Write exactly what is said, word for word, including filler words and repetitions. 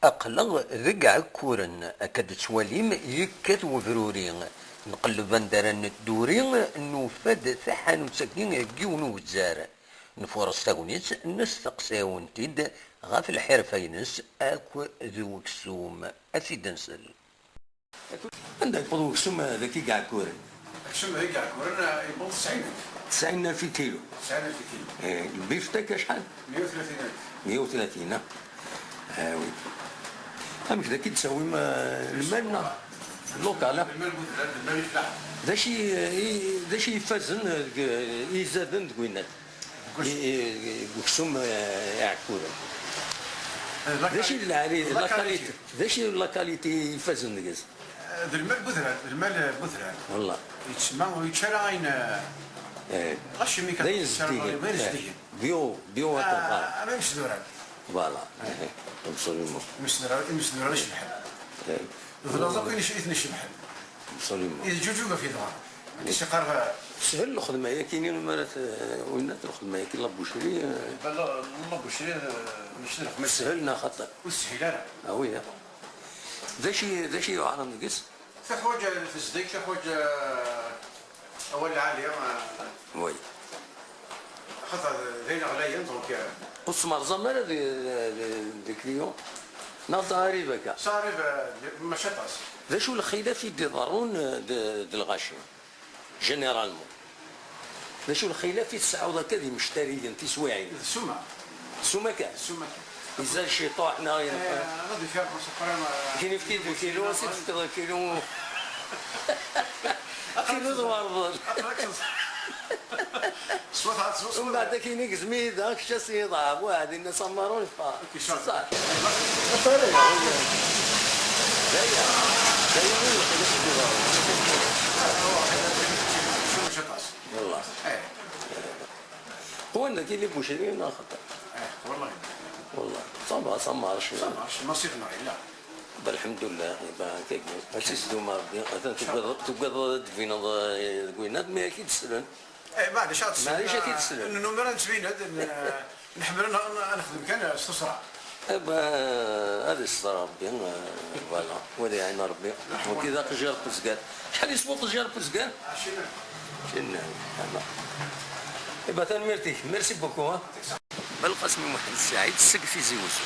Aql-aɣ deg Ɛekkuren, akka d-tettwalim yekkat webruri. Nqelleb anda ara nedduri, nufa-d taḥanut-agi n yiwen ugezzar. Nfurres tagnit, nesteqsa-yawen-t-id ɣef lḥirfa-ines akk d weksum. Ad t-id-nsel. Anda yewweḍ weksum, eh, dagi i Iɛekkuren? Aksum dagi i Iɛekkuren, eh, yewweḍ tesɛin alef. Tesɛin alef i kilo. Tesɛin alef i kilo. Eh, lbiftek acḥal? Meyya u tlatin alef. Meyya u tlatin, ah? Ah, oui. Amek dagi i d-tawim, eh, lmal, neɣ? Lokal, ah? Lmal n udrar, lmal n ifellaḥen. D acu i, i, d acu i ifazen deg, i izaden deg winat? I, i, i, deg uksum, eh, Iɛekkuren. Eh, d acu i d lɛali, la qualité. D acu i d la qualité ifazen deg-s? Eh, d lmal n udrar, d lmal n udrar. Wallah. Yettsemma, ur yečči ara ayen, eh, eh, la chimique, d ayen zeddigen. D ayen zeddigen. Bio, bio, ah, aṭufan. Ama imesduran. Voilà. Eh. Absolument. Imesduran, imesduran icebḥen. Eh. D laẓ akk i ten-icebḥen. Absolument. Yeǧǧuǧug ɣef yedɣa. Akken i s-yeqqar, eh, teshel lxedma-yagi-nni, mi ara t-, winna lxedma-yagi, la boucherie, eh. La, la boucherie, eh, mačči d lxedma. Teshel neɣ xaṭi? Ur teshil ara. Ah oui, ah. D acu i, d acu i yuɛren deg-s? Teḥwaǧ, eh, tezdeg, teḥwaǧ, eh, awal lɛali, eh. Oui. Xaṭer d ayen ɣlayen, donc, eh. Ur tesmerẓam ara di, di, di client? Neɣ ça arrive akka? Ça arrive, eh, mačči aṭas. D acu lxilaf i d-iḍerrun, eh, d, d lɣaci? Généralement. D acu lxilaf i tesɛuḍ akka d imectariyen tiswiɛin? D ssuma. Ssuma kan? D ssuma kan. Izad ciṭuḥ neɣ yenfa? Eh, la différence, après, eh, kien yefki-d lkilu, si tefkiḍ lkilu. Kilu d warḍel. Swat, swat, swat. Umbeɛd akin igzem-iyi da, kečč as-yiḍɛef, waɛd inna-s amaru yeffeɣ. Ṣṣeḥ. D aya, d aya. D aya i lxilaf i d-iḍerrun. Wallah. Eh. Qwan dagi les boucheries neɣ xaṭi? Eh, wallahi. Wallah. Ça va, ça marche. Ça marche, nasib-nneɣ yella. Ba, lḥemdullah, ba, kagi. Ad tt-isdum Rebbi. Atan tugadeḍ, tugadeḍ ad d-tbineḍ, eh, deg winna, mi ad k-id-slen. Eh, maɛlic, ad t-slen. Maɛlic, ad t-id-slen. N-, nummer ad nettbin-d, n-, nḥemmel ad n-, ad nexdem kan s tuṣṣra. Eh, ba, ad iṣṣer Rebbi, eh, voilà. Wali ɛin Rebbi. Wagi d aqejjir n uzgar. Acḥal yeswa uqejjir n uzgar? Ɛecrin. Ɛecrin, voilà. Eh, ba, tanemmirt-ik. Merci beaucoup, hein. Belqasem Muḥend Saɛid seg Tizi Wezzu.